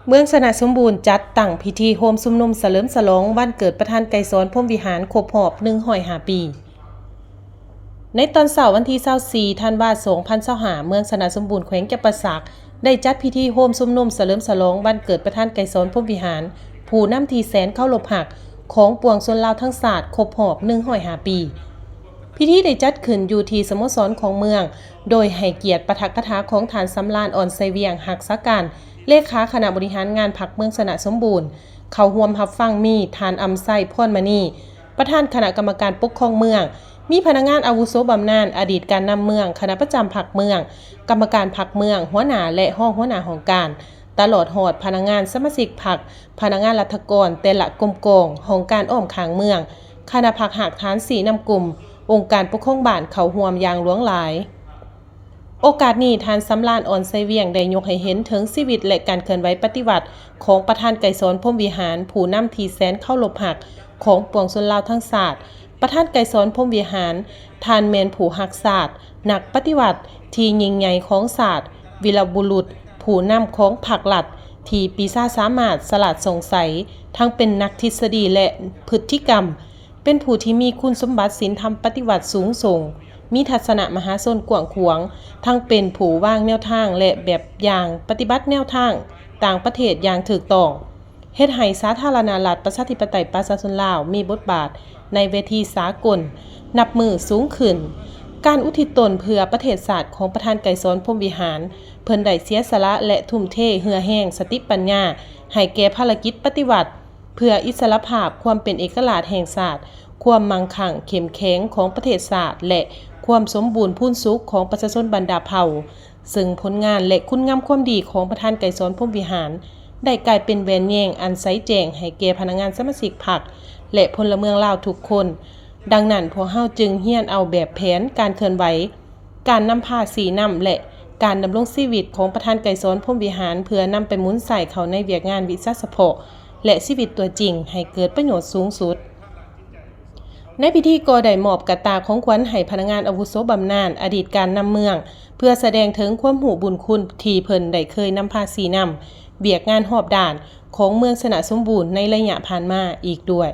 ເມືອງຊະນະສົມບູນຈັດຕັ້ງພິທີໂຮມຊຸມນຸມສະເຫຼີມສະຫຼອງວັນເກີດປະທານໄກສອນ ພົມວິຫານ ຄົບຮອບໜຶ່ງຮ້ອຍຫ້າປີ. ໃນຕອນເຊົ້າວັນທີຊາວສີ່ ທັນວາ ສອງພັນຊາວຫ້າ ເມືອງຊະນະສົມບູນ ແຂວງຈຳປາສັກ ໄດ້ຈັດພິທີໂຮມຊຸມນຸມສະເຫຼີມສະຫຼອງວັນເກີດປະທານໄກສອນ ພົມວິຫານ ຜູ້ນຳທີ່ແສນເຄົາລົບຮັກຂອງປວງຊົນລາວທັງຊາດ ຄົບຮອບໜຶ່ງຮ້ອຍຫ້າປີ. ພິທີໄດ້ຈັດຂຶ້ນຢູ່ທີ່ສະໂມສອນຂອງເມືອງ ໂດຍໃຫ້ກຽດປາຖະກະຖາຂອງທ່ານ ສຳລານ ອ່ອນໄຊວຽງ ຮັກສາການ ເລຂາຄະນະບໍລິຫານງານພັກເມືອງຊະນະສົມບູນ, ເຂົ້າຮ່ວມຮັບຟັງມີທ່ານ ອຳໄຊ ພອນມະນີ ປະທານຄະນະກຳມະການປົກຄອງເມືອງ, ມີພະນັກງານອາວຸໂສບຳນານ, ອະດີດການນຳເມືອງ, ຄະນະປະຈຳພັກເມືອງ, ກຳມະການພັກເມືອງ, ຫົວໜ້າ ແລະ ຮອງຫົວໜ້າຫ້ອງການ, ຕະຫຼອດຮອດພະນັກງານສະມາຊິກພັກ, ພະນັກງານລັດຖະກອນແຕ່ລະກົມກອງ, ຫ້ອງການອ້ອມຂ້າງເມືອງ, ຄະນະພັກຮາກຖານຊີ້ນຳກຸ່ມ, ອົງການປົກຄອງບ້ານເຂົ້າຮ່ວມຢ່າງຫຼວງຫຼາຍ. ໂອກາດນີ້, ທ່ານ ສຳລານ ອ່ອນໄຊວຽງ ໄດ້ຍົກໃຫ້ເຫັນເຖິງຊີວິດ ແລະ ການເຄື່ອນໄຫວປະຕິວັດຂອງປະທານໄກສອນ ພົມວິຫານ ຜູ້ນຳທີ່ແສນເຄົາລົບຮັກຂອງປວງຊົນລາວທັງຊາດ. ປະທານໄກສອນ ພົມວິຫານ ທ່ານແມ່ນຜູ້ຮັກຊາດ, ນັກປະຕິວັດທີ່ຍິ່ງໃຫຍ່ຂອງຊາດ, ວີລະບຸລຸດຜູ້ນຳຂອງພັກລັດທີ່ປີຊາສາມາດ, ສະຫຼາດສ່ອງໃສ, ທັງເປັນນັກທິດສະດີ ແລະ ພຶດຕິກຳ ເປັນຜູ້ທີ່ມີຄຸນສົມບັດສິນທຳປະຕິວັດສູງສົ່ງ, ມີທັດສະນະມະຫາຊົນກວ້າງຂວາງ, ທັງເປັນຜູ້ວາງແນວທາງ ແລະ ແບບຢ່າງປະຕິບັດແນວທາງຕ່າງປະເທດຢ່າງຖືກຕ້ອງ, ເຮັດໃຫ້ສາທາລະນະລັດ ປະຊາທິປະໄຕ ປະຊາຊົນລາວ ມີບົດບາດໃນເວທີສາກົນນັບມື້ສູງຂຶ້ນ. ການອຸທິດຕົນເພື່ອປະເທດຊາດຂອງປະທານໄກສອນ ພົມວິຫານ, ເພິ່ນໄດ້ເສຍສະຫຼະ ແລະ ທຸ່ມເທເຫື່ອແຮງສະຕິປັນຍາໃຫ້ແກ່ພາລະກິດປະຕິວັດ ເພື່ອອິດສະຫຼະພາບ, ຄວາມເປັນເອກະລາດແຫ່ງຊາດ, ຄວາມມັ່ງຄັ່ງເຂັ້ມແຂງຂອງປະເທດຊາດ ແລະ ຄວາມສົມບູນພູນສຸກຂອງປະຊາຊົນບັນດາເຜົ່າ, ເຊິ່ງຜົນງານ ແລະ ຄຸນງາມຄວາມດີຂອງປະທານໄກສອນ ພົມວິຫານ ໄດ້ກາຍເປັນແວ່ນແຍງອັນໃສແຈ້ງໃຫ້ແກ່ພະນັກງານສະມາຊິກພັກ ແລະ ພົນລະເມືອງລາວທຸກຄົນ. ດັ່ງນັ້ນ, ພວກເຮົາຈຶ່ງຮຽນເອົາແບບແຜນການເຄື່ອນໄຫວ, ການນຳພາຊີ້ນຳ ແລະ ການດຳລົງຊີວິດຂອງປະທານໄກສອນ ພົມວິຫານ ເພື່ອນຳໄປໝູນໃຊ້ເຂົ້າໃນວຽກງານວິຊາສະເພາະ ແລະ ຊີວິດຕົວຈິງໃຫ້ເກີດປະໂຫຍດສູງສຸດ. ໃນພິທີກໍໄດ້ມອບກະຕ່າຂອງຂວັນໃຫ້ພະນັກງານອາວຸໂສບຳນານ, ອະດີດການນຳເມືອງ, ເພື່ອສະແດງເຖິງຄວາມຮູ້ບຸນຄຸນທີ່ເພິ່ນໄດ້ເຄີຍນຳພາຊີ້ນຳວຽກງານຮອບດ້ານຂອງເມືອງຊະນະສົມບູນໃນໄລຍະຜ່ານມາອີກດ້ວຍ.